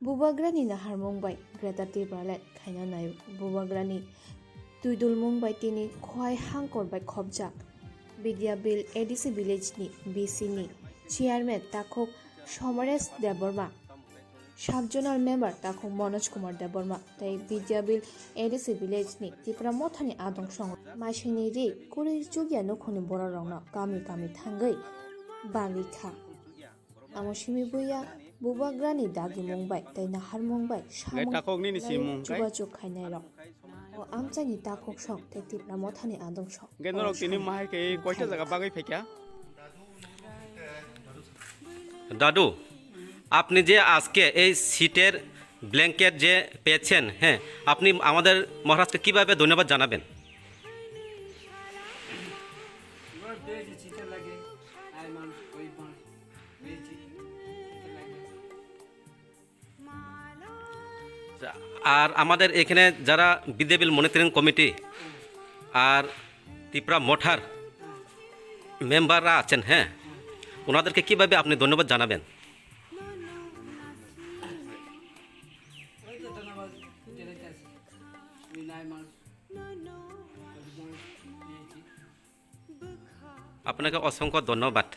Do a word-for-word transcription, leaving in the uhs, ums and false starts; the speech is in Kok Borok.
Bubagrani naharmung bai Greater Tipraland khaina naio. Bubagrani twidulmung bai tini Khowai hangkor bai khopjak Bidyabil A D C village ni B C ni chairman takhuk Somaresh Debbarma, sub zonal member takhuk Manoj Kumar Debbarma tei Bidyabil A D C village ni Tipra Mothani adong song masini ri kuri chukya nukhungni bororokno kami kami thangwi bagwi kha. Amo simi buya Bubagrani dagimung bai tei naharmung bai samung takhuk nini lai simung kai? Chubachuk khainairok. O amchaini takhuk sok tei Tipra Mothani adong sok. Hwnkhe norok tini mahai khe koita jaga bagwi phaikha? দাদু, আপনি যে আজকে এই সিটের ব্ল্যাঙ্কেট যে পেয়েছেন, হ্যাঁ, আপনি আমাদের মহারাজকে কিভাবে ধন্যবাদ জানাবেন? এবার পেয়েছি, শীতের লাগে, আয় মানুষ, ওই মানুষ, পেয়েছি, শীতের লাগে। আর আমাদের এখানে যারা বিদ্যাবিল মনিটরিং কমিটি আর ত্রিপুরা মঠার মেম্বাররা আছেন, হ্যাঁ, ওনাদেরকে কিভাবে আপনি ধন্যবাদ জানাবেন? ওই তো ধন্যবাদ জানাইতে আছি। ওই নাই মানুষ, ওই মানুষ পেয়েছি। আপনাকে অসংখ্য ধন্যবাদ।